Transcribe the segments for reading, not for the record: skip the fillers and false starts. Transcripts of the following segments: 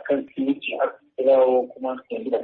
akan security har dawo kuma yanzu da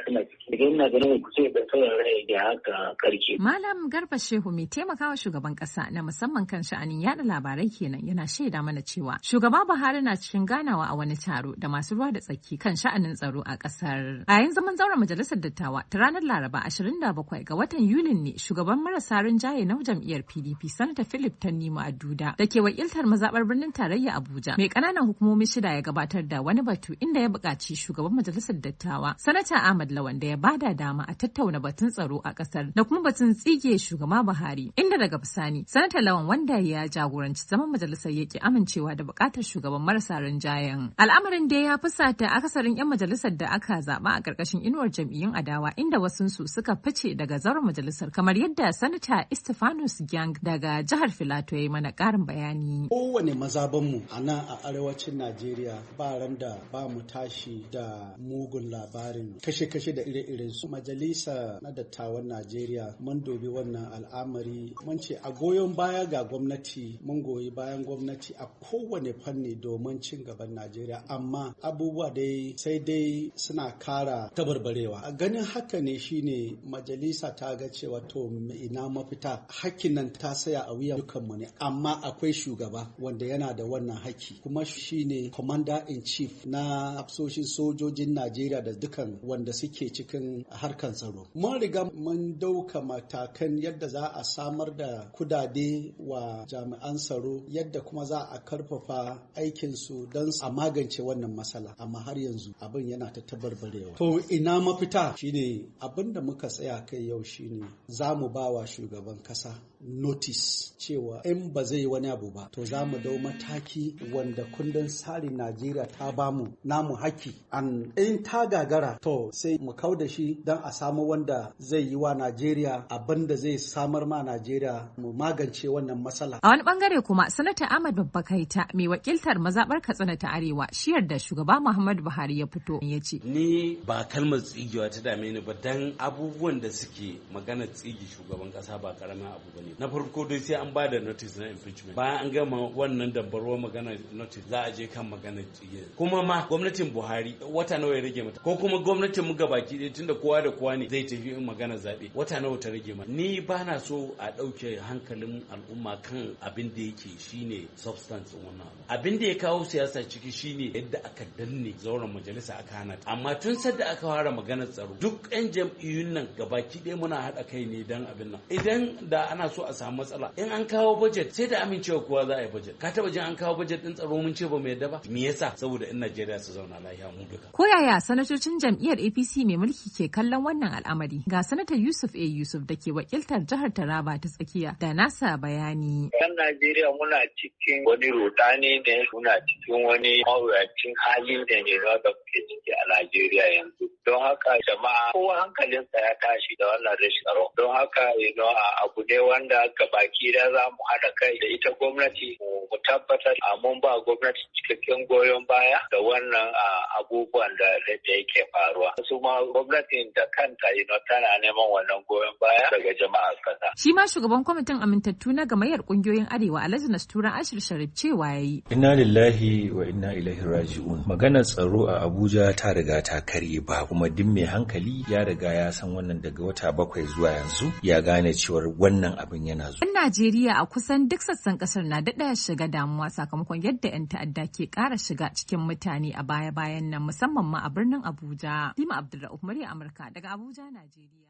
suna ciki. Daga ina ganin ku sai da sauran rai da haka karke. Malam Garba Shehu mai taimakawa shugaban kasa na musamman kan sha'anin yada labarai kenan yana shaida mana cewa shugaba Buhari na cikin ganawa a wani taro da masu ruwa da tsaki kan sha'anin tsaro a kasar. A yayin zaman zauren majalisar dattawa ta ranar Laraba 27 ga watan Yulin ne shugaban marasa rinjaye na jam'iyyar PDP Sanata Philip Tanimu Aduda da ke wakiltar mazabar birnin tarayya Abuja mai kananan hukumomi shida ya gabatar da wani batu inda ya buƙaci shugaban majalisar dattawa Sanata Ahmad Lawan da ya bada dama a tattauna batun tsaro a kasar da kuma batun tsige shugaba Buhari, inda daga bisani Sanata Lawan wanda ya jagoranci zaman majalisar yake amincewa da bukatar shugaban marasa rinjayen. Al'amarin da ya fusata akasarin 'yan majalisar da aka zaba a karkashin inuwar jam'iyyun adawa, inda wasunsu suka fice daga zauren majalisar kamar yadda Sanata Stephanus Gyang daga jihar Filato ya yi mana karin bayani. Kowane mazabanmu a nan a arewacin Najeriya ba ran da ba mu tashi da mugun labarin kashe-kashe da ire-iren su. Majalisa na dattawan Najeriya mun dubi wannan al'amari, mun ce a goyon baya ga gwamnati, mun goyi bayan gwamnati a kowane fanni domin cin gaban Najeriya, amma abubuwa dai sai dai suna kara tabarbarewa. A ganin haka ne shine majalisa ta ga cewa to ina mafita, hakkin nan ta saya a wuyan dukanmu ne, amma akwai shugaba wanda yana da wannan haki kuma shine commander in chief na hafsoshin sojojin Najeriya da dukan wanda suke cikin harkan tsaro. Mun riga mun dauka matakan yadda za a samar da kudade wa jami'an tsaro, yadda kuma za a karfafa aikinsu don a magance wannan matsala, amma har yanzu abin yana ta tabarbarewa. To ina mafita shine abin da muka tsaya kai yau shine za mu ba wa shugaban kasa notice cewa in ba zai yi wani abu ba to za mu dau mataki wanda kundin tsarin Najeriya ta bamu namu haki, an in ta gagara to sai mu kau da shi don a samu wanda zai yi wa Najeriya abin da zai samar ma Najeriya mu magance wannan matsala. A wani bangare kuma Sanata Ahmad Babba Kaita mai wakiltar mazabar Katsina ta Arewa shiyar da shugaba Muhammadu Buhari ya fito ya ce. Ni ba kalmar tsigewa ta dame ni ba, dan abubuwan da suke magana tsige shugaban kasa ba karamin abu bane. Na farko dai sai an ba da notice na impeachment. Bayan an gama wannan dambarwar magana notice za a je kan magana tsige. Kuma ma gwamnatin Buhari wata nawa ya rage mata, ko kuma gwamnatin mu gabaki ɗaya tunda kowa da kowa ne zai tafi in magana zaɓe wata nawa ta rage mata. Ni ba na so a ɗauke hankalin al'umma kan abin da yake shine substance wannan abu. Abin da ya kawo siyasa ciki shine yadda aka danne zauren majalisa aka hana ta. Amma tun sadda aka fara maganar tsaro duk 'yan jam'iyyun nan gabaki ɗaya muna haɗa kai ne dan abin nan. Idan da ana so a samu matsala in an kawo budget sai da amincewa kowa za a yi budget. Ka taba jin an kawo budget din tsaro mun ce ba mu yadda ba? Me yasa? Saboda in Najeriya su zauna lafiya mu duka. Ko yaya sanatocin jam'iyyar APC mai mulki ke kallon wannan al'amari? Ga Sanata Yusuf A Yusuf da ke wakiltar jihar Taraba ta tsakiya da nasa bayani. Yan Najeriya muna cikin wani rudani ne, muna cikin wani mawuyacin hali ne ne da muke ciki a Najeriya yanzu. Don haka jama'a kowa hankalinsa ya tashi da wannan rashin tsaro. Don haka abu ne wanda gabaki da za mu haɗa kai da ita gwamnati mu tabbatar a mun ba gwamnati cikakken goyon baya da wannan abubuwan da yake faruwa. Su ma gwamnatin da kanta tana neman wannan goyon baya daga jama'ar kasa. Shi ma shugaban kwamitin amintattu na gamayyar kungiyoyin Arewa Alhaji Nastura Ashir Sharif cewa yayi. Inna lillahi wa inna ilaihi raji'un. Maganar tsaro a Abuja ta riga ta karye ba, kuma duk mai hankali ya riga ya san wannan daga wata 7 zuwa yanzu ya gane cewar wannan abin yana zuwa. 'Yan Najeriya a kusan duk sassan kasar na daɗa shiga damuwa sakamakon yadda 'yan ta'adda ke ƙara shiga cikin mutane a baya-bayan nan, musamman ma a birnin Abuja. Lima Abdulra'uf, murya Amurka daga Abuja, Najeriya.